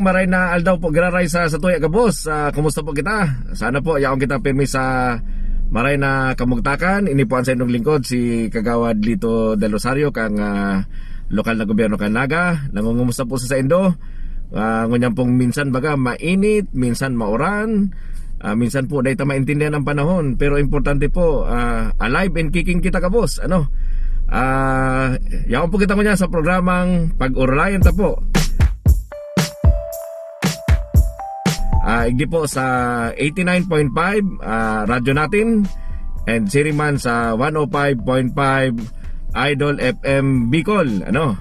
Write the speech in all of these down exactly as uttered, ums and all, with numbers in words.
Maray na aldaw po, giraray sa satuya gabos. Ah, kumusta po kita? Sana po, yaon kita pirmi sa maray na kamugtakan. Ini po ang sa inyong lingkod, si Kagawad Lito Del Rosario, kang, ah, lokal na gobyerno kan Naga. Nangungumusta po sa saindo? Ah, ngunyan pong minsan baga mainit, minsan mauran, ah, minsan po dahil ta maintindihan ang panahon. Pero importante po, ah, alive and kicking kita, gabos. Ano? Ah, yaon po kita ngunyan sa programang Pag-urulayan ta po. Ah, igdi po sa eighty-nine point five, ah, Radyo Natin, and siring man sa one oh five point five Idol F M Bicol, ano?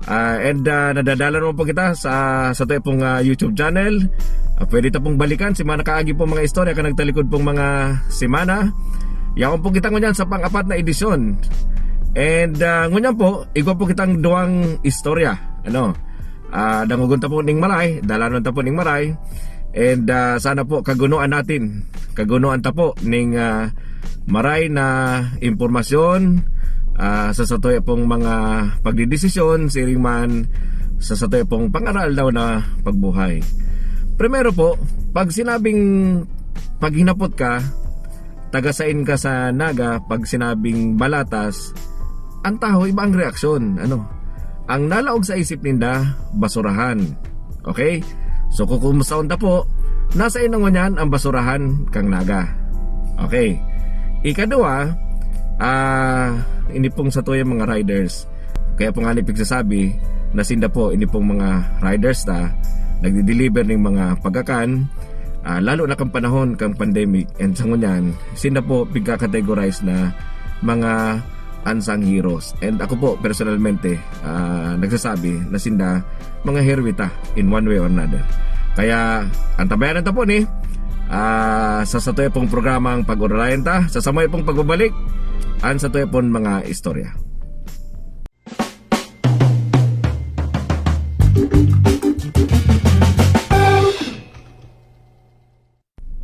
Ah, and, ah, nadadala naman po kita sa, sa satuya pong, ah, YouTube channel. Ah, pwede ta pong balikan si mga nakaagi pong mga istorya kan nagtalikod pong mga semana. Yaon po kita ngunyan sa pang-apat na edisyon. And, ah, ngunyan po, igwa po kitang duwang istorya, ano? Ah, dangogon ta po ning maray, dalanon ta po ning maray. And, ah, sana po kagunoan natin, kagunoan ta po ning, ah, maray na impormasyon, ah, sa satuya pong mga pagdedesisyon, siring man sa satuya pong pang-aroaldaw na pagbuhay. Primero po, pag sinabing paghinapot ka, taga-sain ka sa Naga, pag sinabing balatas, ang tawo, iba ang reaksyon. Ano? Ang nalaog sa isip ninda, basurahan. Okay? So, kukumustaon ta po, nasa inong ngunyan ang basurahan kang Naga. Okay. Ikadua, ah, ini pong satuyang mga riders. Kaya po nga ni pigsasabi na sinda po, ini pong mga riders ta, nagdi-deliver ning mga pagkakan, ah, lalo na kang panahon kang pandemic. And sa ngunyan, sinda po pigka-categorize na mga unsung heroes. And ako po, personalmente, ah, nagsasabi na sinda mga heroe ta in one way or another. Kaya, antabayanan ta po ni, ah, sa satuya pong programang Pag-urulayan ta, sa samuya pong pagbabalik, ang satuya pong mga istorya.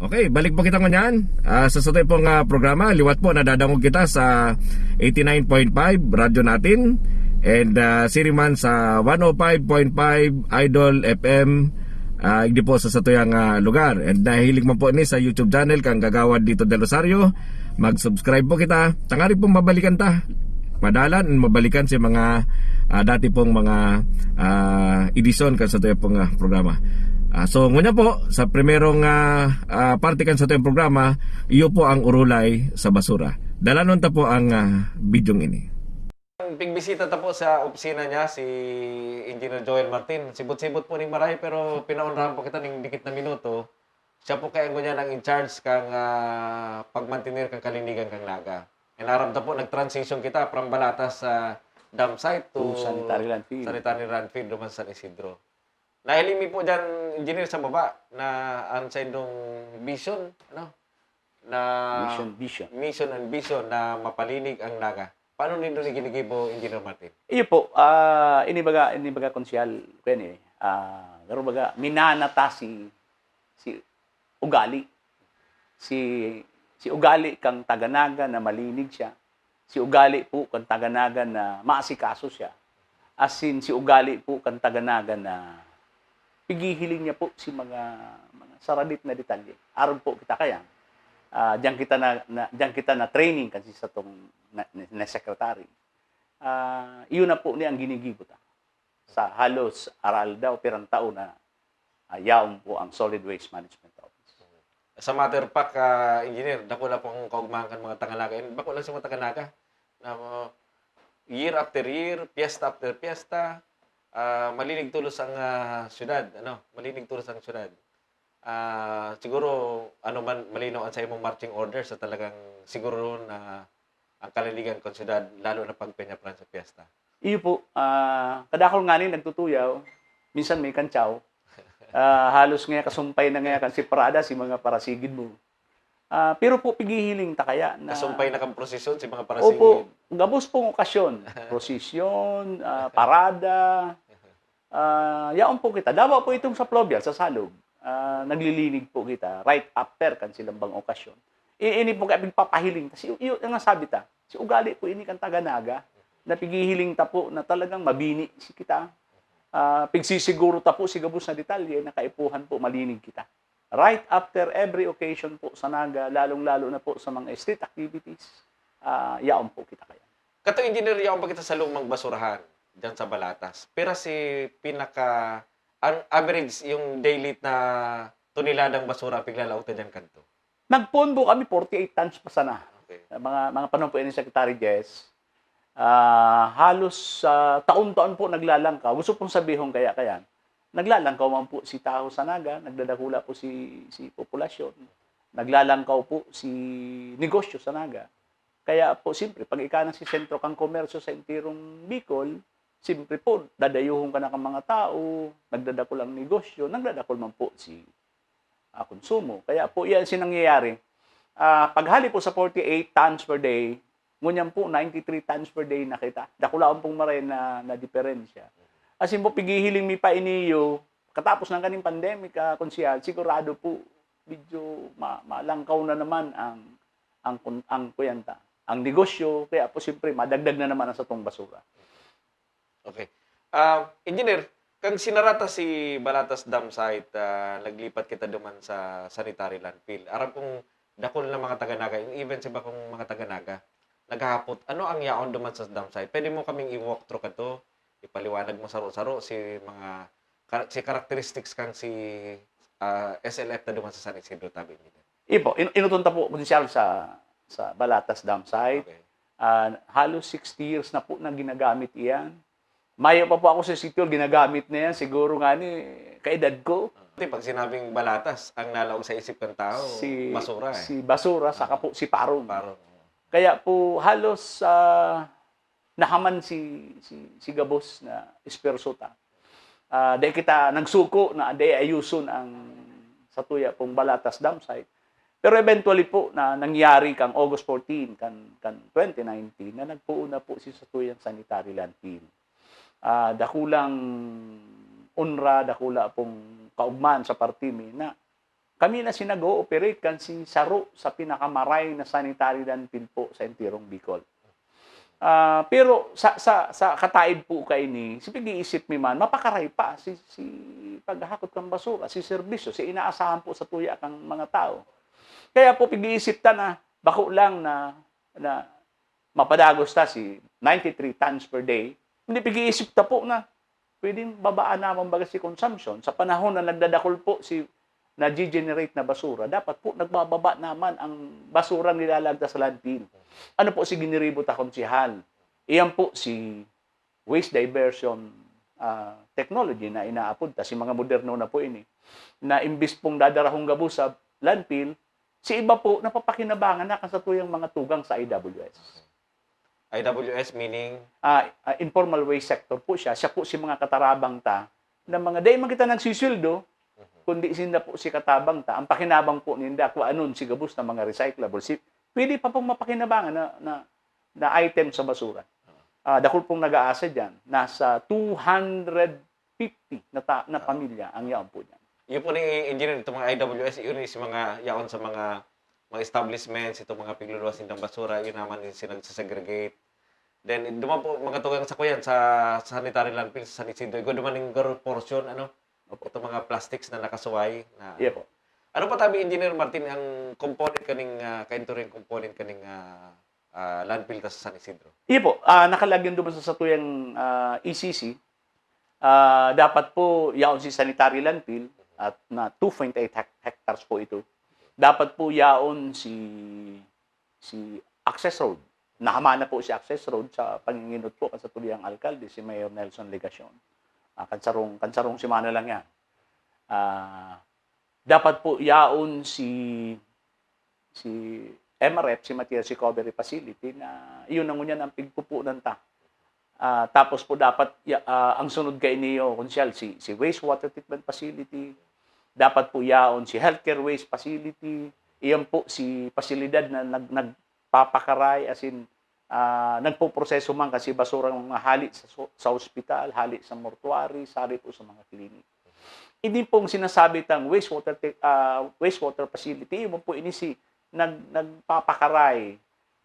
Okay, balik po kita ngunyan. Ah, sa satuya pong, ah, programa, liwat po, nadadangog kita sa eighty-nine point five Radyo Natin. And, ah, siring man sa one oh five point five Idol F M, ah, igdi po sa satuyang, ah, lugar. And nahihiling man po ni sa YouTube channel kang Kagawad Lito Del Rosario, mag-subscribe po kita. Tanganing pong mabalikan ta. Madalan, mabalikan si mga, ah, dati pong mga, ah, edisyon kan satuya pong, ah, programa. Ah, so, ngunyan po, sa primerong, ah, ah, parte kan satuyang programa, iyo po ang urulay sa basura. Dalanon ta po ang, ah, bidyong ini. Pigbisita ta po sa opisina niya, si Engineer Joel Martin. Sibot-sibot po ning maray, pero pinaonrahan po kita ning dikit na minuto. Siya po kaya ngunyan ang in charge kang, ah, pagmantener kang kalinigan kang Naga. And aram ta po, nag-transition kita from Balatas sa dam site to To sanitary landfill. sanitary landfill duman sa San Isidro. Nahiling mi po dyan, Engineer, sa baba, na ang saindong vision, ano? Na Mission, vision. mission and vision na mapalinig ang Naga. Paano nindo ni ginigibo, Engineer Martin? Iyo po, ah, ini baga, ini baga, Konsehal, kaya ni, ah, garo baga, minana ta si, si ugali. Si, si ugali kang taga Naga na malinig siya. Si ugali po kang taga Naga na maasikaso siya. As in, si ugali po kang taga Naga na pighihiling niya po si mga, mga saradit na detalye. Aron po kita kaya, ah, diyan kita na, na, diyan kita na training kasi sa tong na, na, na secretary. Ah, iyon na po ni ang ginigibo ta. Sa halos aral daw, pirang taon na, ah, yaon po ang Solid Waste Management Office. Sa matter of fact, ah, Engineer, dakula po ang kaugmahan kan mga taga Naga. And bako lang sa mga taga Naga, na, uh, year after year, piyesta after piyesta, ah, malinig tulos ang, ah, syudad, ano, malinig tulos ang syudad. Ah, siguro, ano man, malinaw ang sa imong marching orders sa talagang siguro na ang kalinigan kan syudad, lalo na pag Peñafran sa piyesta. Iyo po, ah, kadakul ngani nagtutuyaw, minsan may kantsaw. Ah, halos nga kasumpay na nga kan si Prada, si mga parasigid mo. Ah, pero po, pighihiling ta kaya na Kasumpay na kang prosesyon si mga parasigid. Opo, gabos pong okasyon. Prosesyon, ah, parada. Ah, yaon po kita. Dawa po itong sa Fluvial, sa Salog. Ah, naglilinig po kita right after kan silang bang okasyon. I-, ini po kaya pigpapahiling ta. Si, iyo, ang sabi ta, si ugali po ini kan taga Naga, na pighihiling ta po na talagang mabini si kita. ah, pigsisiguro ta po si gabos na detalye na kaipuhan po malinig kita. Right after every occasion po sa Naga, lalong-lalo na po sa mga street activities, ah, yaon po kita kaya. Kato, Engineer, yaon pa kita sa lumang basurahan, dyan sa Balatas. Pero si pinaka, ang average, yung daily na toneladang basura ang piglalaog ta dyan kadto? Nagpoon po kami, forty-eight tons pa sana. Okay. Mga, mga panahon po yan ni Secretary Jess. Ah, halos, ah, taon-taon po naglalangkaw. Gusto pong sabihon kaya, kaya, naglalangkaw man po si tawo sa Naga, nagdadakula po si, si populasyon. Naglalangkaw po si negosyo sa Naga. Kaya po, siyempre, pag ika na si sentro kang komersyo sa entirong Bicol, siyempre po, dadayuhon ka na kang mga tao, nagdadakul ang negosyo, nagdadakul man po si, ah, konsumo. Kaya po, yan si nangyayari. Ah, paghali po sa forty-eight tons per day, ngunyan po, ninety-three tons per day na kita. Dakulaon pong maray na, na diferensya. As in po, pighihiling mi pa iniyo, katapos ng kaning pandemic, ah, Konsehal, sigurado po, medyo ma-, malangkaw na naman ang, ang kun-, ang kuyanta, ang negosyo, kaya po, siyempre, madagdag na naman ang satong basura. Okay. Ah, Engineer, kan sinara ta si Balatas Dam Site, ah, naglipat kita duman sa sanitary landfill. Aram kong dakul na mga taga-Naga, even sa iba kong mga taga-Naga, naghahapot, "Ano ang yaon duman sa dam site?" Pwede mo kaming i-walk through kato, ipaliwanag mo saro-saro si mga kar-, si characteristics kan si, ah, S L F ta duman sa San Isidro Tabi, Engineer. Ipo, in-, inuton ta po, Konsyal, sa, sa Balatas Dam Site. Okay. Ah, halos sixty years na po na ginagamit iyan. Mayo pa po ako sa sitio, ginagamit na yan. Siguro nga ni, kaedad ko. Kasi pag sinabing Balatas, ang nalaog sa isip ng tao, si, basura eh. Si basura, saka po si parong. Parong. Kaya po halos, ah, nahaman si, si, si gabos na Espersota. Ah, dai kita nagsuko na dai ayuson ang satuya pong Balatas Dam Site. Pero eventually po na nangyari kang August fourteen, kan, kan twenty nineteen, na nagpoon na po si satuyang sanitary landfill. Ah, dakulang onra, dakula pong kaugman sa parte mi na kami na si nag-o-operate kan si saro sa pinakamaray na sanitary landfill po sa entirong Bicol. Ah, pero sa, sa, sa kataid po kaini, si pag-iisip mi man, mapakaray pa si, si paghahakot kan basura, si serbisyo, si inaasahan po satuya kang mga tao. Kaya po, pag-iisip ta na, bako lang na, na mapadagos ta si ninety-three tons per day, hindi pag-iisip ta po na pwedeng babaan naman baga si consumption. Sa panahon na nagdadakul po si, na-generate na basura, dapat po nagbababa naman ang basurang nilalagda sa landfill. Ano po si giniribo ta, Konsehal? Iyan po si waste diversion, ah, technology na inaapod ta, si mga moderno na po ini, na imbis pong dadarahong gabos sa landfill, si iba po napapakinabangan na kan satuyang mga tugang sa I W S. I W S meaning? Ah, ah, informal waste sector po siya. Siya po si mga katarabang ta na mga, dai man kita nagsisweldo, Mhm. kundi sinda po si katabang ta. Ang pakinabang po ninda, kung anon si gabos na mga recyclable. Si, pwede pa pong mapakinabangan na, na, na item sa basura. Ah, dakul pong nag-aasa diyan. Nasa two hundred fifty na ta-, na Ah. pamilya ang yaon po diyan. Yun po ni Engineer, itong mga I W S, yun is mga yaon sa mga, mga establishments, itong mga pigluluwas nindang basura, yun naman yung sila nagsasegregate. Then, duman po, mga tugang sa kuyan, sa sanitary landfill, sa San Isidro, igwa duman yung garo portion, ano, Opo. itong mga plastics na nakasuway. Na, Iya po. Ano pa tabi, Engineer Martin, ang component kaning, ah, kainto rin component kaning, ah, ah, landfill ta sa San Isidro? Iya po, ah, nakalagyan duman sa satuyang, ah, E C C, ah, dapat po yaon si sanitary landfill at na two point eight hec-, hectares po ito. Dapat po yaon si, si access road. Nahama na po si access road sa panginginot po kan satuyang alkalde, si Mayor Nelson Legacion. Ah, kan sarong, kan sarong semana lang yan. Ah, dapat po yaon si, si M R F, si Materials Recovery Facility, na iyon na ngunyan ang pigpupunan ta. Ah, tapos po dapat ya-, ah, ang sunod kaini, Konsehal, si, si wastewater treatment facility, dapat po yaon si healthcare waste facility, iyan po si pasilidad na nag-, nagpapakaray, as in, ah, nagpoproseso man kasi basurang mga hali sa so-, sa ospital, hali sa mortuary, hali po sa mga clinic. Ini pong sinasabi tang wastewater te-, ah, wastewater facility, iyon po ini si nag-, nagpapakaray,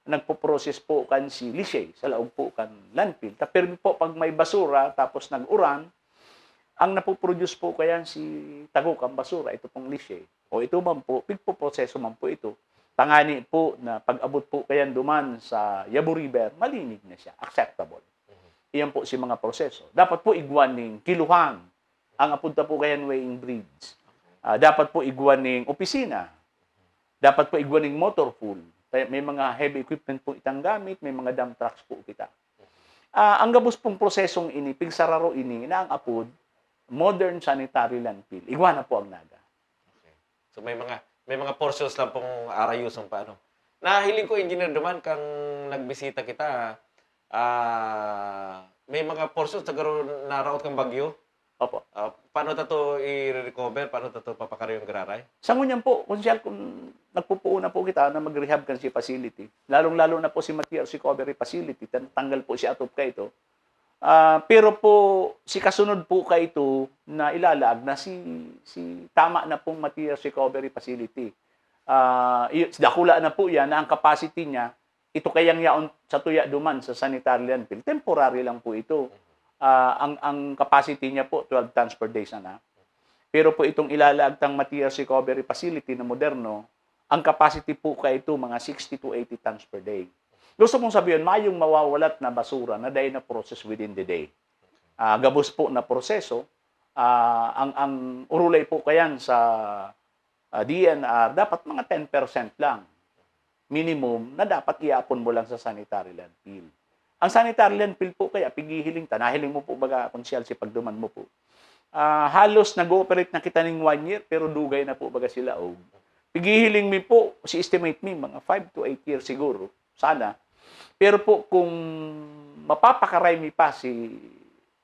nagpo-process po kan si Lishay sa laog po kan landfill. Ta pirmi po pag may basura, tapos nag-uran, Ang napoproduce po kayan si tago kan basura, ito pong lishe. O ito man po, pigpoproseso man po ito. Tangani po na pag-abot po kayan duman sa Yabo River, malinig na siya, acceptable. Iyan po si mga proseso. Dapat po igwa ning kiluhan. Ang apod ta po kayan weighing bridge. Ah, dapat po igwa ning opisina. Dapat po igwa ning motor pool. Kaya may mga heavy equipment po itang gamit, may mga dump trucks po kita. Ah, ang gabos pong prosesong ini, pigsararo ini, na ang apod, modern sanitary landfill. Igwa na po ang Naga. Okay. So may mga may mga portions lang pong arayuson pa, ano. Nahiling ko, Engineer Duman, kang nagbisita kita, ah, may mga portions na garo naraot kang bagyo. Opo. Ah, paano ta to i-recover? Paano ta to papakarayon giraray? Sa ngunyan po, Konsehal, kung nagpupuo na po kita na mag-rehab kan si facility, lalong-lalo na po si materials recovery facility, tan- tanggal po si atop ka ito. Ah, pero po, si kasunod po ka ito na ilalaag na si, si tama na pong materials recovery facility. Ah, y- dakula na po yan na ang capacity niya, ito kayang yaon sa tuya duman sa sanitary landfill, temporary lang po ito. Ah, ang, ang capacity niya po, twelve tons per day sana. Pero po itong ilalaag tang materials recovery facility na moderno, ang capacity po ka ito mga sixty to eighty tons per day. Gusto kong sabihin, mayong mawawalat na basura na dahil na process within the day. Ah, gabos po na proseso, ah, ang, ang urulay po kayan sa ah, D N R, dapat mga ten percent lang. Minimum na dapat iapon mo lang sa sanitary landfill. Ang sanitary landfill po kaya, pigihiling ta, nahiling mo po baga, Konsehal, si pagduman mo po. Ah, halos nag-ooperate na kita ning one year, pero dugay na po baga sila. O, pigihiling mi po, si estimate mi, mga five to eight years siguro, sana. Pero po kung mapapakaray mi pa si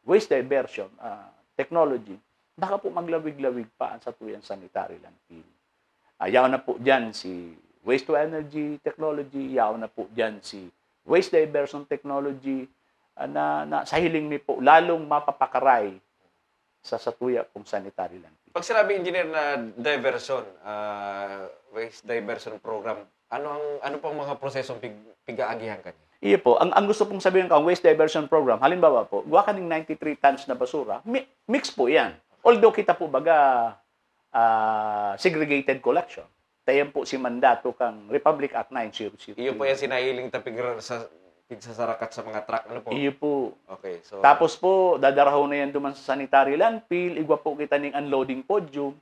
waste diversion ah, technology, baka po maglawig-lawig pa ang satuyang sanitary landfill. Ah, yaon na po dyan si waste to energy technology, yaon na po dyan si waste diversion technology, ah, na, na sa hiling mi po, lalong mapapakaray sa satuya pong sanitary landfill. Pag sinabi, Engineer, na diversion, ah, waste diversion program, ano ang ano pang mga prosesong pig, pig-aagihan kanya? Iyo po, ang, ang gusto pong sabihin ko, ang waste diversion program, halimbawa po, gawa ka ning ninety-three tons na basura, mi- mix po yan. Although kita po baga ah, segregated collection. Tayan po si mandato kang Republic Act nine zero zero. Iyo po yan sinahiling ta pig, sa, pigsasarakat sa mga truck, ano po? Iyo po. Okay, so Tapos po, dadarahon na yan duman sa sanitary landfill, igwa po kita ning unloading podium.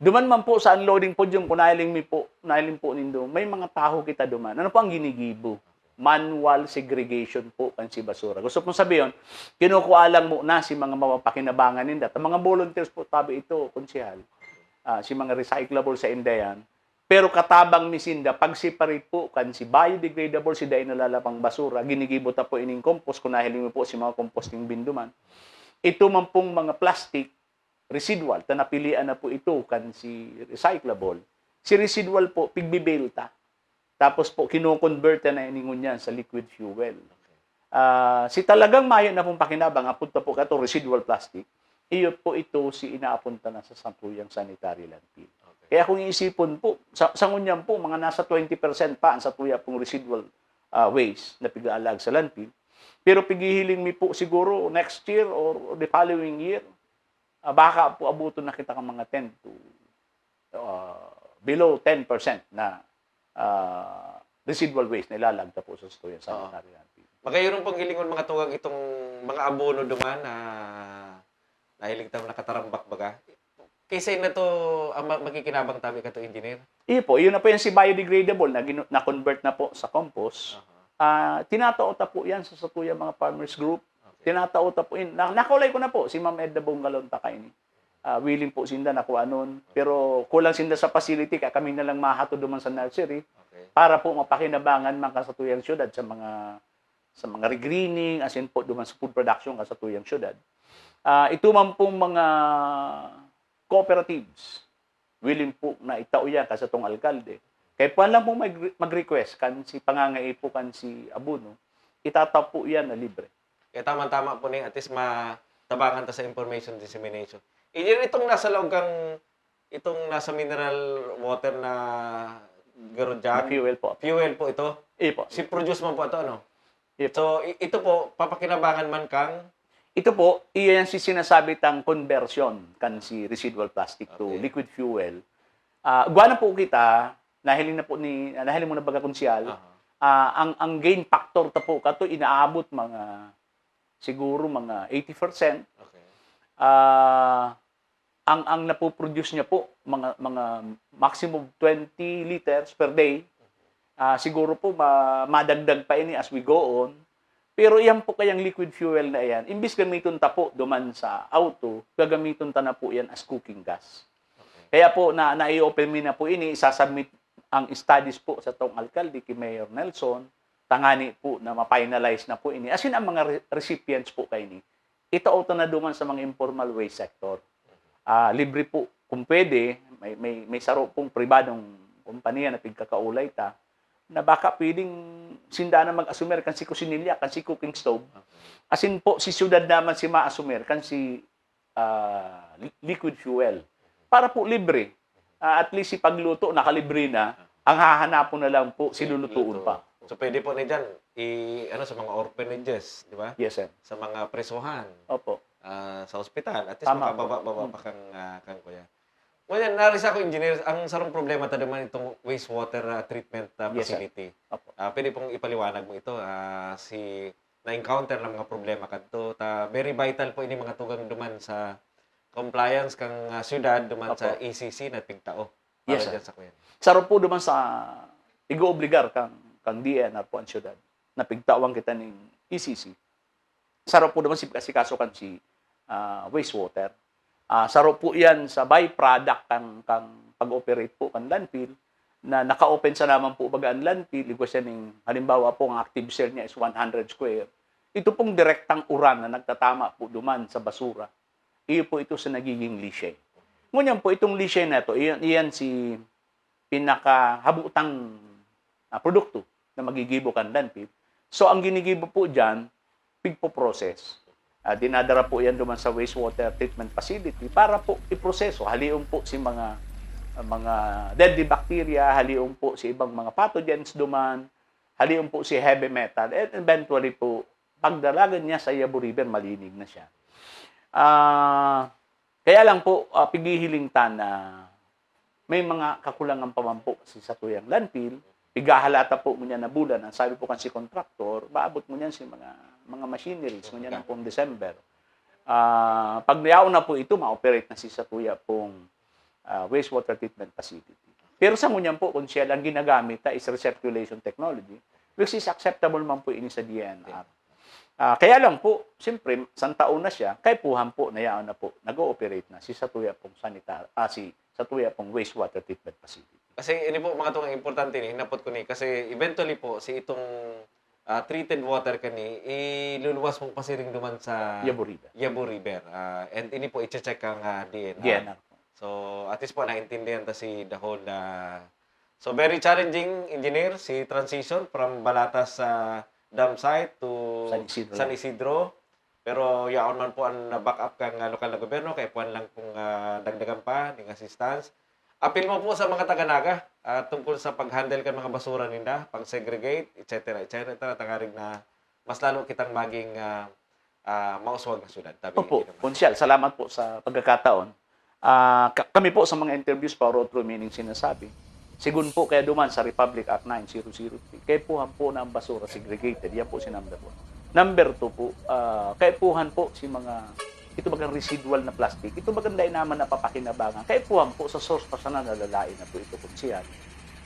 Duman man po sa unloading podium, kung nahiling mi po, nahiling po nindo, may mga taho kita duman. Ano po ang ginigibo? Manual segregation po kan si basura. Gusto pong sabihin, kinukuha lang mo na si mga mapapakinabangan ninda. At mga volunteers po, tabi ito, Konsehal. Ah, si mga recyclable sa Indayan. Pero katabang mi sinda, pag-separate po kan si biodegradable, si dai nalalapang basura, ginigibo ta po ining compost, kung nahiling mo po si mga composting bin duman. Ito man pong mga plastic, residual, ta napilian na po ito kan si recyclable. Si residual po, pigbibelta. Tapos po, kinoconvert na ini ngunyan sa liquid fuel. Ah, si talagang mayo na pong pakinabang, apod ta po kato residual plastic, iyo po ito si inaapon ta na sa satuyang sanitary landfill. Okay. Kaya kung iisipon po, sa, sa ngunyan po, mga nasa twenty percent pa ang satuya pong residual ah, waste na pig-aalaag sa landfill. Pero pighihiling mi po siguro next year or the following year, ah, baka po abuton na kita ka mga ten to ah, below ten percent na ah, residual waste na ilalaag ta po sa satuya sa Oo. Sanitary Landfill. Magayon pong hilingon, mga tugang, itong mga abono duman na nahiling ta nakatarambak baga. Kaysa na to ang ma- makikinabang tabi kato, Engineer? Iyo po, yun na po yung si biodegradable na, ginu- na-convert na po sa compost. Aha. Ah, tinatao ta po yan sa satuya mga farmers group. Okay. Tinatao ta po yun. Na, nakulay ko na po, si Ma'am Edna Bongalon ta kaini. Ah, willing po sinda na kuanon. Pero kulang sinda sa facility, kaya kami na lang mahatod duman sa nursery Okay. para po mapakinabangan man kan satuyang syudad sa mga sa mga regreening, asin po duman sa food production kan satuyang syudad. Ah, ito man pong mga cooperatives, willing po na itao yan kan satong alkalde. Kaya puwan lang po mag- mag-request kan si pangangaipo kan si abono, itatao po yan na libre. Kaya tama-tama po ni, at least matabangan ta sa information dissemination. Engineer, itong nasa laog kang, itong nasa mineral water na garo jug, Fuel po. Fuel po ito. Iyo po. Si produce man po ito, ano? Iyo po. So, i- ito po, papakinabangan man kang Ito po, iyan si sinasabi tang conversion kan si residual plastic to Okay. liquid fuel. Ah, gwa na po kita, nahiling na po ni, nahiling mo na baga, Konsehal. Aha. Ah, ang, ang gain factor ta po kato inaabot mga, siguro mga eighty percent. Okay. Ah, ang, ang napoproduce niya po, mga, mga maximum twenty liters per day. Ah, siguro po ma-, madagdag pa ini as we go on. Pero iyan po kayang liquid fuel na iyan, imbis gamiton ta po duman sa auto, gagamiton ta na po iyan as cooking gas. Okay. Kaya po na, nai-open mi na po ini, isasubmit ang studies po sa tong alkalde ki Mayor Nelson, tangani po na ma-finalize na po ini. As in, ang mga re-, recipients po kaini, itao ta na duman sa mga informal waste sector. Ah, libre po, kung pwede, may, may, may saro pong pribadong kompanya na pigkakaulay ta, na baka pwedeng sinda na mag-asumer kan si kusinilya, kan si cooking stove. Okay. Asin po, si syudad naman si maasumer kan si, ah, li-, liquid fuel. Para po libre. Ah, at least si pagluto, nakalibre na. Ang hahanapon na lang po, si lulutuon Luto. pa. So, pwede po ni dyan, i-, ano, sa mga orphanages, di ba? Yes, sir. Sa mga presohan, Opo. ah, sa ospital, at least Tama po. makababa-baba Mm. pa kang, ah, kang kuya. Ngunyan, nari sa ako, engineer, ang sarong problema ta duman itong wastewater, ah, treatment, ah, Yes, sir. facility. Opo. Ah, pwede pong ipaliwanag mo ito, ah, si na-encounter na mga problema kadto, ta very vital po ini mga tugang duman sa compliance kang, ah, syudad duman sa Opo. E C C na pigtao para Yes, sir. dyan sa kuyan. Saro po duman sa ig-oobligar kang, kang D E N R po ang syudad na pigtawan kita ning E C C. Saro po duman si asikaso kan si, ah, wastewater. Ah, saro po iyan sa byproduct kan, kan pag-operate po kan landfill, na naka-open sana man po baga an landfill, igwa siya ning, halimbawa po, ang active cell niya is one hundred square. Ito pong direktang uran na nagtatama po duman sa basura, iyo po ito sa nagiging lisheng. Ngunyan po, itong lisheng na ito, iyan, iyan si pinakahabutang, ah, produkto na magigibo kan landfill. So, ang ginigibo po diyan, pigpo-process. Ah, dinadara po yan duman sa wastewater treatment facility para po iproseso. Halion po si mga, ah, mga deadly bacteria, halion po si ibang mga pathogens duman, halion po si heavy metal, and eventually po, pagdalagan niya sa Yabo River, malinig na siya. Ah, kaya lang po, ah, pighihiling ta na may mga kakulangan pa man po si satuyang landfill. Pighahalata po ngunyan na bulan, ang sabi po kan si kontraktor, maabot ngunyan si mga, mga machineries, ngunyan ang pong December. Ah, pag yaon na po ito, ma-operate na si satuya pong, ah, wastewater treatment facility. Pero sa ngunyan po, kung siya lang ginagamit na is recirculation technology, which is acceptable man po ini sa D E N R. Ah, kaya lang po, siyempre, santao na siya, kaipuhan po, na yaon na po, nag-ooperate na si satuya pong sanitar-, ah, si satuya pong wastewater treatment facility. Kasi ini po, mga tungang importante ni, hinapot ko ni, kasi eventually po, si itong, ah, treated water kani, iluluwas mo pasiring duman sa Yabo River. Yabo River. Ah, and ini po, i-check ang, ah, D E N R. D E N R po. So, at least po, naintindihan ta si the whole, ah, so, very challenging, engineer, si transition from Balatas sa dam site to San Isidro. San Isidro. Pero yaon man po ang na-back up kan, ah, lokal na gobyerno, kaipuhan lang pong, ah, dagdagan pa ning assistance. Apil mo po sa mga taga Naga, ah, tungkol sa pag-handle kan mga basura ninda, pag-segregate, et cetera, et cetera, tangarig na mas lalo kitang maging, ah, ah, mauswag na syudad. Tabi Opo, hindi naman. Konsyal, salamat po sa pagkakataon. Ah, ka-, kami po sa mga interviews pa, or otro meaning sinasabi, sigun po kaya duman sa Republic Act nine zero zero three, kaipuhan po na ang basura segregated. Yan po si number one. Number two po, ah, kaipuhan po si mga, ito bagang residual na plastic, ito bagang dai naman napapakinabangan. Kaipuhan po sa source pa sana nalalain na po ito, Konsyal.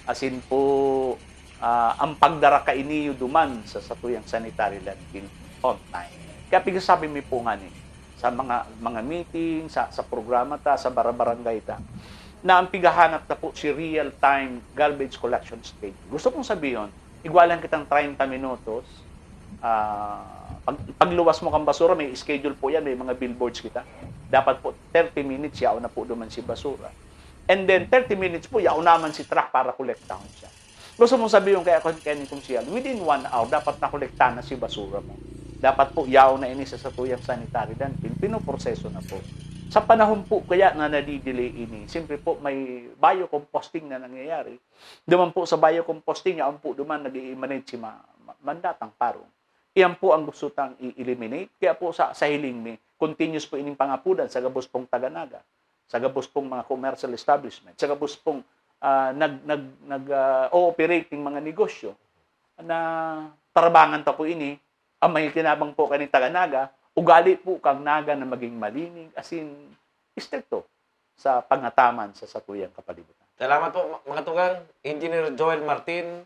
As in po, ah, ang pagdara kaini duman sa satuyang sanitary landfill on time. Kaya pigsasabi mi po ngani, sa mga, mga meeting, sa, sa programa ta, sa barabarangay ta, na ang pighahanap ta po si real-time garbage collection schedule. Gusto kong sabihon, igwa lang kitang treinta minutos, ah, pag, pagluwas mo kang basura, may schedule po yan, may mga billboards kita. Dapat po, thirty minutes, yaon na po duman si basura. And then, thirty minutes po, yaon naman si truck para kolektahon siya. Gusto mong sabihin kaya, kaya ni Kong Sial, within one hour, dapat nakolekta na si basura mo. Dapat po, yaon na ini sa satuyang sanitary landfill, pinoproseso na po. Sa panahon po kaya na nadidelay ini, siyempre po, may biocomposting na nangyayari. Duman po sa biocomposting, yaon po duman nag-i-emanate si ma-, ma-, mandatang parong. Iyan po ang gusto tang i-eliminate. Kaya po sa, sa hiling mi, continuous po ining pangapudan sa gabos pong taga-Naga, sa gabos pong mga commercial establishment, sa gabos pong, ah, nag-, nag-, nag-, ah, ooperate ning mga negosyo na tarabangan ta po ini, ang may kinabang po kaning taga-Naga, ugali po kang Naga na maging malinig, asin istrikto sa pangataman sa satuyang kapalibutan. Salamat po, ma-, mga tugang. Engineer Joel Martin,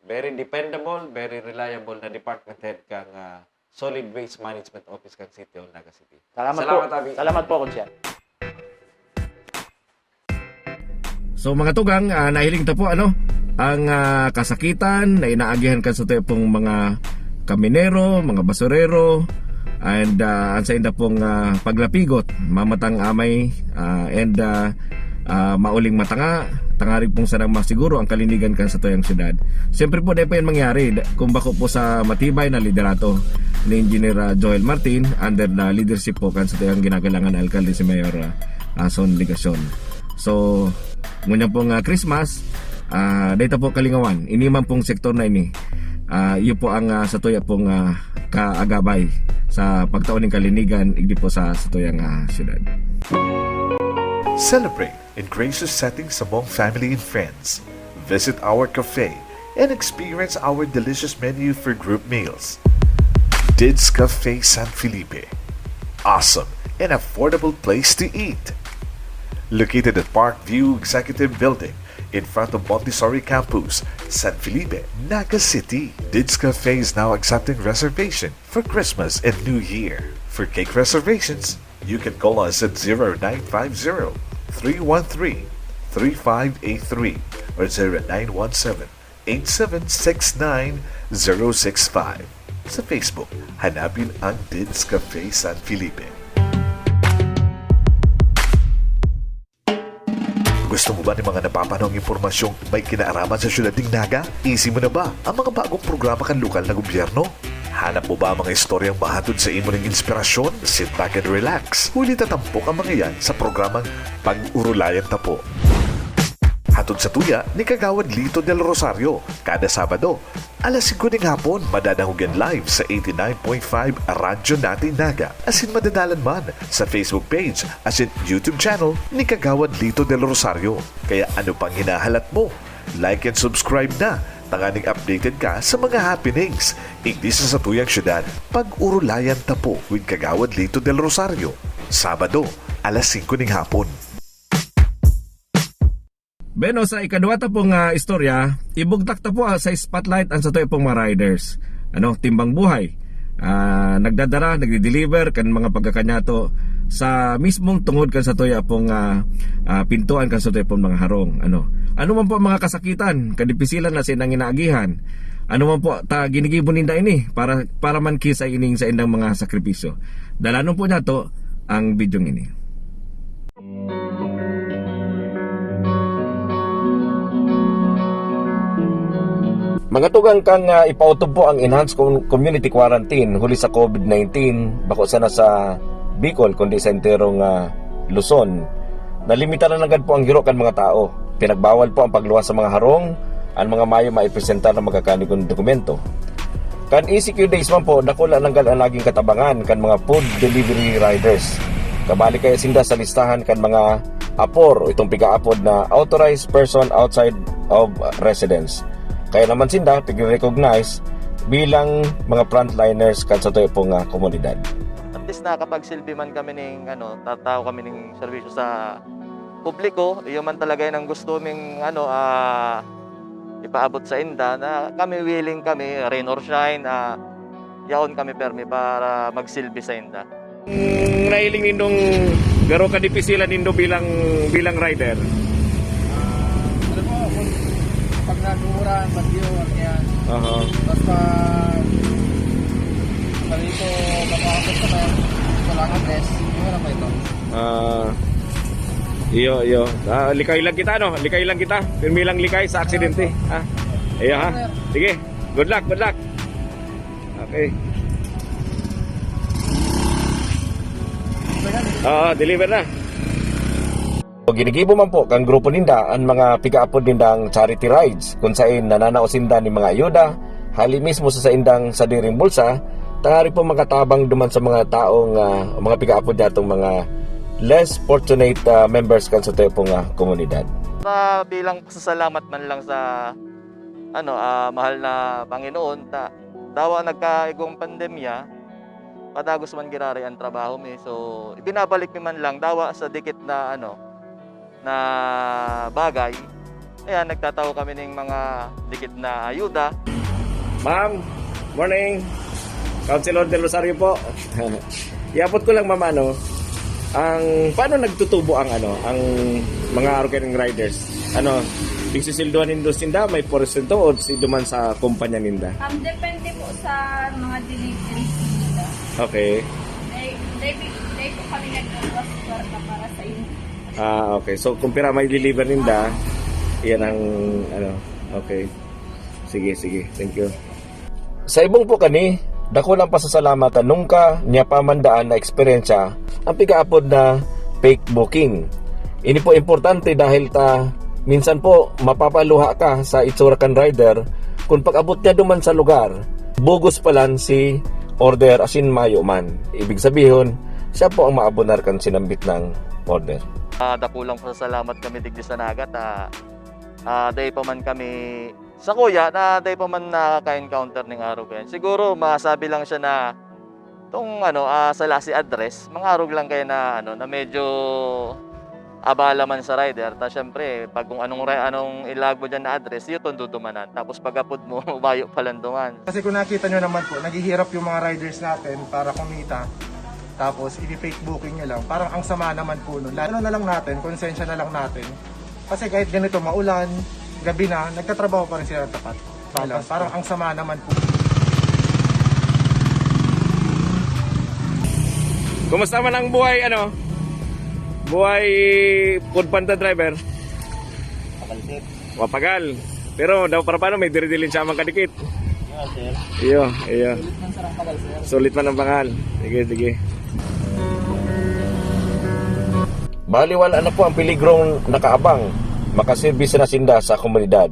very dependable, very reliable na department head kang, ah, Solid Waste Management Office kang City Hall, Naga City. Salamat Salamat, po. Abi. Salamat po, Konsyal. So, mga tugang, ah, nahiling ta po, ano, ang, ah, kasakitan na inaagihan kan satuya pong mga kaminero, mga basurero, and, ah, ang sainda pong, ah, paglapigot, mamatang amay, ah, and, ah, ah, mauling matanga, tangarig pong sanang masiguro ang kalinigan kan satuyang syudad. Siyempre po, dai pa yan mangyari da-, kung bako po sa matibay na liderato ni Engineer, ah, Joel Martin under the leadership po kan satuyang ginagalangan na alkalde, si Mayor, ah, ah, Son Legacion. So, ngunyan pong, ah, Christmas, ah, dai ta po kalingawan. Ini man pong sektor na ini, ah, iyo po ang, ah, satuya pong, ah, kaagabay sa pagtao ning kalinigan, igdi po sa satuyang, ah, syudad. Celebrate in gracious settings among family and friends. Visit our cafe and experience our delicious menu for group meals. Dids Cafe San Felipe. Awesome and affordable place to eat. Located at Park View Executive Building, in front of Montessori Campus, San Felipe, Naga City. Dids Cafe is now accepting reservation for Christmas and New Year. For cake reservations, you can call us at zero nine five zero, three one three, three five eight three or zero nine one seven, eight seven six nine, zero six five. Sa Facebook, hanapin ang Dids Cafe San Felipe. Gusto mo ba ng mga napapanahong impormasyong may kinaaraman sa siyudad ning Naga? Isi mo na ba ang mga bagong programa kan lokal na gobyerno? Hanap mo ba ang mga istoryang mahatod sa imo ning inspirasyon? Sit back and relax. Huli ta tampok ang mga yan sa programang Pag-urulayan Ta Po. Hatod sa tuya ni Kagawad Lito Del Rosario, kada Sabado, alas singko ning hapon, madadangog yan live sa eighty-nine point five Radyo Natin Naga, asin madadalan man sa Facebook page asin YouTube channel ni Kagawad Lito Del Rosario. Kaya ano pang hinahalat mo? Like and subscribe na, tanganing updated ka sa mga happenings igdi sa satuyang syudad. Pag-urulayan Ta Po with Kagawad Lito Del Rosario, Sabado, alas singko ning hapon. Bueno, sa ikaduwa ta pong, ah, istorya, ibugtak ta po, ah, sa spotlight ang satuya pong mga riders. Ano, timbang buhay. Ah, nagdadara, nagdi-deliver kan mga pagkakanyato sa mismong tungod kan satuya pong, ah, ah, pintuan kan satuya pong mga harong. Ano, ano man po ang mga kasakitan, kadipisilan na sinang inaagihan, ano man po ta ginigibo ninda ini para, para man kisay ining saindang mga sakripisyo. Dalanon po niyato ang bidyong ini. Mga tugang, kan, ah, ipautob po ang enhanced com-, community quarantine huli sa COVID nineteen, bako sana sa Bicol, kundi sa enterong, ah, Luzon, nalimitaran nanggad po ang giro kan mga tao. Pinagbawal po ang pagluwas sa mga harong, an mga mayo maipresentar na magkakanigong dokumento. Kan E C Q days man po, dakula nanggad an nagin katabangan kan mga food delivery riders. Kabali kaya sinda sa listahan kan mga APOR, o itong piga-apod na authorized person outside of residence. Kaya naman sinda pigre-recognize bilang mga frontliners kan satuya pong, ah, komunidad. At least nakakapagsilbi man kami ning, ano, tatao kami ning serbisyo sa publiko. Iyo man talaga yan ang gusto ming, ano, ah, ipaabot sa inda, na kami willing kami, rain or shine, ah, yaon kami permi para magsilbi sa inda. Nahiling nindong garo kadipisilan nindo bilang, bilang rider? Ah, alam mo, kung pag nag-uuran, bagyo, ano yan. Aha. Tapos pag palito, mapakapit ka na, kailangan rest. Yung ano pa ito? Ah, iyo, iyo. Ah, likay lang kita, no? Likay lang kita. Pirmi lang likay sa aksidente, ha? Iyo, ha? Sige. Good luck, good luck. Okay. Oo, deliver na. Ginigibo man po kan grupo ninda an mga pigaapod nindang charity rides, kun saen nananao sinda nin mga ayuda hali mismo sa saindang sadiring bulsa, tanganing po makatabang duman sa mga taong, ah, mga pigaapod niyatong mga less fortunate, ah, members kan satuya pong, ah, komunidad. Sa bilang pasasalamat man lang sa, ano, ah, mahal na Panginoon, ta-, dawa nagkaigwang pandemya, padagos man girari ang trabaho mi. So, ibinabalik mi man lang dawa sa dikit na, ano, na bagay. Ayan, nagtatao kami ning mga dikit na ayuda. Ma'am, morning. Councilor Del Rosario po. Iabot ko lang, ma'am, ano, ang, paano nagtutubo ang, ano, ang mga Aro Kaining Riders? Ano, pigsisilduhan nindo sinda, may porsyento o si duman sa kumpanya ninda? Um, depende po sa mga deliveries nila. Okay. Dai, dai, dai po kami nagbubuwas kwarta para sa inyo. Ah, okay. So, kung pira may deliver ninda, yan ang, ano, okay. Sige, sige. Thank you. Sa ibong po kani, dakulang pasasalamat ta nungka niya pa man daan na eksperyensya ang pigaapod na fake booking. Ini po importante dahil ta minsan po mapapaluha ka sa itsura kan rider kun pag-abot niya duman sa lugar, bugos palan si order asin mayo man. Ibig sabihon, siya po ang maabonar kan sinambit nang order. Ah, dakulang pasasalamat kami digdi sa Naga ta, ah, dai pa man kami, sa kuya, na dai pa man nakaka-encounter ning arog yan. Siguro, masabi lang siya na tong, ano, ah, sala si address, mga arog lang kayo na, ano, na medyo abala man sa rider. Ta, syempre, pag kung anong, ri-, anong ilag mo dyan na address, yun itong dudumanan. Tapos pag-apod mo, bayo palan duman. Kasi kung nakita nyo naman po, naghihirap yung mga riders natin para kumita. Tapos, i-fake booking nyo lang. Parang ang sama naman po nun. Lalo na lang natin, konsensya na lang natin. Kasi kahit ganito, maulan, gabi na, nagtatrabaho pa rin sila ng tapat. Parang, parang ang sama naman po. Kumusta man ang buhay, ano? Buhay food panda driver? Mapagal, sir. Mapagal. Pero daw para paano may diri-dirin siya man kadikit. Iyo, sir. Iyo, iyo. Sulit man, sir, ang pagal, sir. Sulit man ang pangal. Sige, sige. Baliwala na po ang peligrong nakaabang. Makaserbi na sinda sa komunidad.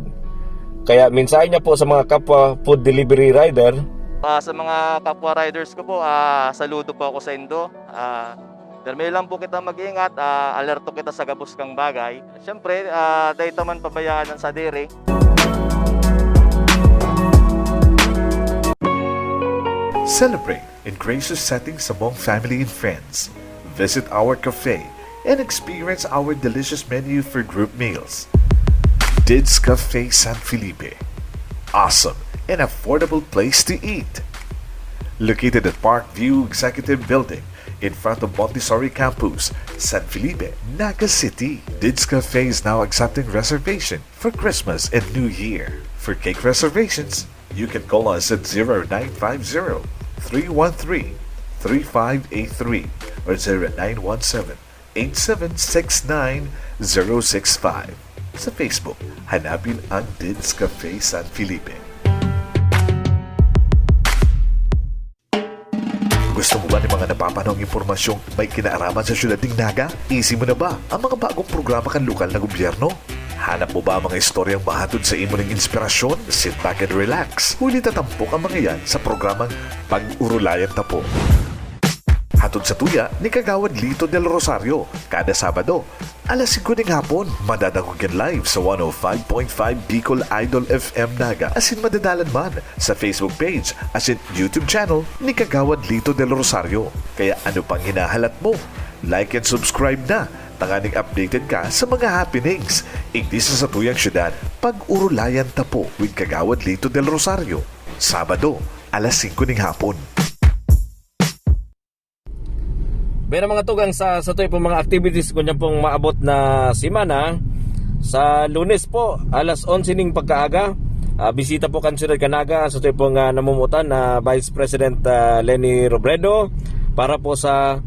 Kaya mensahe niya po sa mga kapwa food delivery rider. Ah, sa mga kapwa riders ko po, ah, saludo po ako sa indo. Ah, pirmi lang po kita mag-ingat, ah, alerto kita sa gabos kang bagay. Siyempre, ah, dai ta man pabayaan ang sadiri. Celebrate in gracious settings among family and friends. Visit our cafe and experience our delicious menu for group meals. Dids Cafe San Felipe. Awesome and affordable place to eat. Located at Park View Executive Building, in front of Montessori Campus, San Felipe, Naga City. Dids Cafe is now accepting reservation for Christmas and New Year. For cake reservations, you can call us at zero nine five zero, three one three, three five eight three or zero nine one seven, eight seven six nine zero six five. Sa Facebook, hanapin ang Dids Cafe San Felipe. Gusto mo ba ng mga napapanahong impormasyong may kinaaraman sa syudad ning Naga? Isi mo na ba ang mga bagong programa kan lokal na gobyerno? Hanap mo ba ang mga istoryang mahatod sa imo ning inspirasyon? Sit back and relax. Huli ta tampok ang mga yan sa programang Pag-Urulayan Ta Po. Hatod sa tuya ni Kagawad Lito Del Rosario, kada Sabado, alas singko ning hapon. Madadangog yan live sa one oh five point five Bicol Idol F M Naga, asin madadalan man sa Facebook page asin YouTube channel ni Kagawad Lito Del Rosario. Kaya ano pang hinahalat mo? Like and subscribe na, tanganing updated ka sa mga happenings igdi sa satuyang syudad. Pag-Urulayan Ta Po with Kagawad Lito Del Rosario, Sabado, alas singko ning hapon. Pero mga tugang, sa, sa tuwi pong mga activities, kung yan pong maabot na semana, sa Lunes po, alas onse ning pagkaaga, ah, bisita po kan Siyudad kan Naga, sa tuwi pong, ah, namumutan na Vice President, ah, Leni Robredo, para po sa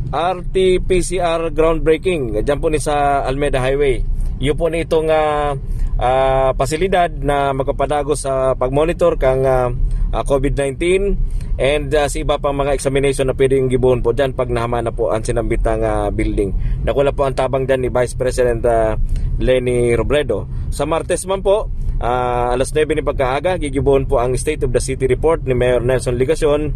R T P C R groundbreaking. Diyan po ni sa Almeda Highway. Iyo po ni itong, ah, ah, pasilidad na magpapadagos sa pag-monitor kang, ah, ah, COVID nineteen and, ah, sa iba pang mga examination na pwedeng gibohon po diyan pag nahaman na po ang sinambitang, ah, building. Dakula po ang tabang diyan ni Vice President, ah, Leni Robredo. Sa Martes man po, Ah, alas nuebe nin pagkaaga, gigibohon po ang State of the City Report ni Mayor Nelson Legacion.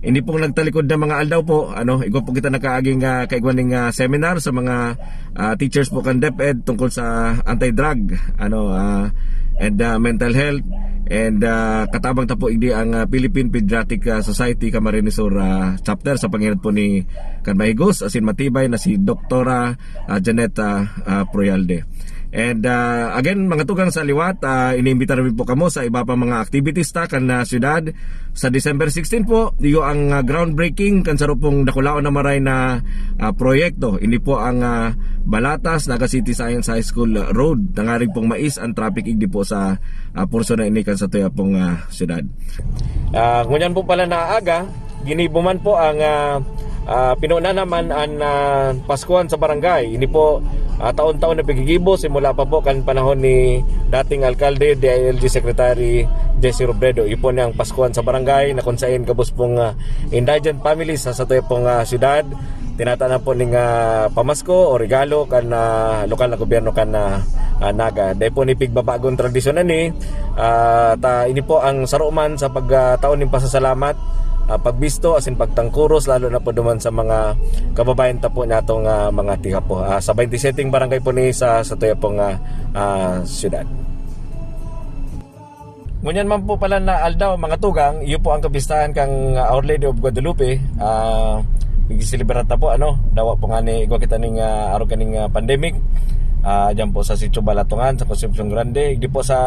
Hindi pong nagtalikod na mga aldaw po, ano, igwa po kita nakaaging, ah, kaigwa ning, ah, seminar sa mga, ah, teachers po kan DepEd tungkol sa anti-drug, ano, ah, and, ah, mental health. And, ah, katabang ta po igdi ang, ah, Philippine Pediatric, ah, Society Camarines Sur, ah, Chapter sa pangenot po ni kan mahigos asin matibay na si Doktora, ah, Janet, ah, ah, Proyalde. And, ah, again, mga tugang sa liwat, ah, iniimbita namin po kamo sa iba pa mga activities ta kan, ah, syudad. Sa December sixteen po, iyo ang, ah, groundbreaking kan saro pong dakulaon na maray na, ah, proyekto. Ini po ang, ah, Balatas, Naga City Science High School Road. Tangarig pong mais ang traffic igdi po sa, ah, porso na ini kan satuya pong, ah, syudad. Ah, ngunyan po pala na aga, ginibo man po ang, ah, ah, pinuna naman an, ah, Paskuhan sa Barangay. Ini po, ah, taon-taon na piggigibo simula pa po kan panahon ni dating alkalde, D I L G Secretary Jesse Robredo. Iyo po ni ang Paskuhan sa Barangay na kung sain gabos pong, ah, indigent families sa satuya pong, ah, syudad, tinatanan po ning, ah, pamasko o regalo kan, ah, lokal na gobyerno kan, ah, ah, Naga. Dahil po ni pigbabagong tradisyon na ni, ah, ta, ini po ang saro man sa pagtaon nin pasasalamat, ah, pagbisto, asin pagtangkuros, lalo na po duman sa mga kababayan ta po natong, ah, mga tihapo. Ah, sa twenty-seven barangay po ni sa, sa tuya pong, ah, ah, syudad. Ngunyan man po pala na aldaw, mga tugang, iyo po ang kapistahan kang, ah, Our Lady of Guadalupe. Ah, nagsiselebrar ta po, ano, dawa po nga ni igwa kita ning, ah, arog kaning, ah, pandemic. Ah, diyan po sa Sitio Balatongan, sa Concepcion Grande. Di po sa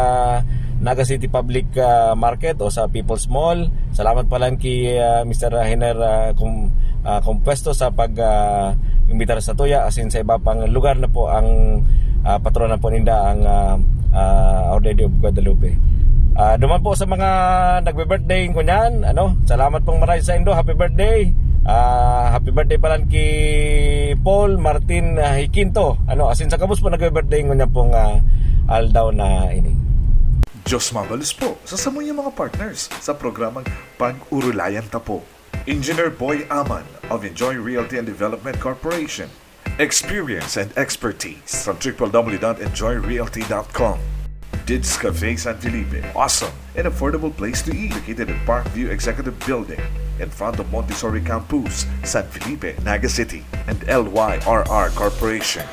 Naga City Public, ah, Market o sa People's Mall. Salamat pala ki, ah, Mister Hiner, ah, Kum-, ah, Compuesto sa pag, ah, imbitar sa tuya, asin sa iba pang lugar na po ang, ah, patrona po ninda ang, ah, ah, Our Lady of Guadalupe. Ah, duman po sa mga nagbe-birthday ngunyan, ano, salamat pong maray sa indo. Happy birthday. Ah, happy birthday pala ki Paul Martin, ah, Hikinto. Ano, asin sa gabos po nagbe-birthday ngunyan pong, ah, aldaw na ini. Diyos mabalos po sa samuyang mga partners sa programang Pag-urulayan Ta Po. Engineer Boy Aman of Enjoy Realty and Development Corporation. Experience and expertise from triple W dot enjoy realty dot com. Dids Cafe San Felipe, awesome and affordable place to eat, located at Parkview Executive Building, in front of Montessori Campus, San Felipe, Naga City, and L Y R R Corporation.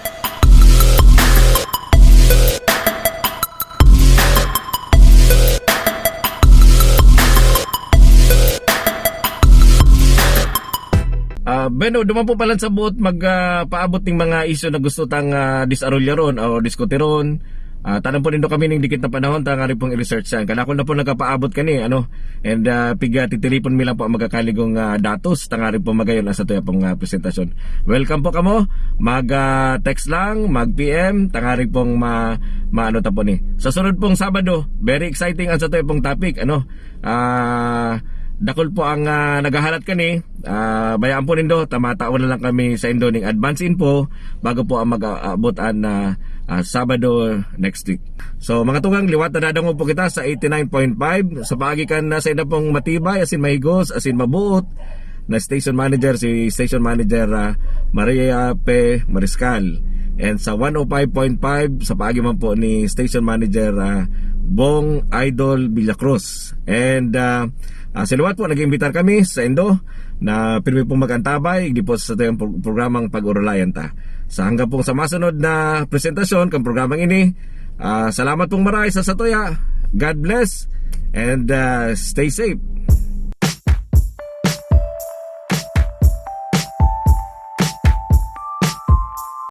Ah, Beno, duman po pala sa buot mag, ah, paabot ning mga isyu na gusto tang, ah, disarolyaron o diskutiron. Ah, tanan po nindo kami ning dikit na panahon, tangarig pong i-research yan. Kanakon na po nagkapaabot kani, ano, and, ah, piga titilipon mi lang po ang magkakaligong, ah, datos, tangarig po magayon ang satuya pong, ah, presentasyon. Welcome po kamo. Mag, ah, text lang, mag P M, tangarig pong ma-, maano ta po ni. Sa sunod pong Sabado, very exciting ang satuya pong topic, ano. Ah, dakul po ang, ah, naghahalat kani. Ah, bayaan po nindo, ta matao na lang kami sa indo ning advance info bago po ang mag-aabot an, ah, ah, Sabado next week. So, mga tugang, liwat na dadangog po kita sa eighty-nine point five. Sa paagi kan, ah, sa inda pong matibay, asin mahigos, asin mabuot na station manager, si station manager, ah, Maria P Mariscal. And sa one oh five point five, sa paagi man po ni station manager, ah, Bong Idol Villacruz. And, ah, ah, sa liwat po, nag-iimbitar kami sa indo na pirmi pong mag-antabay, di po sa satuyang pro-, programang Pag-urulayan Ta. Sa hanggang pong sa masunod na presentasyon kan programang ini, ah, salamat pong maray sa satuya. God bless and, ah, stay safe.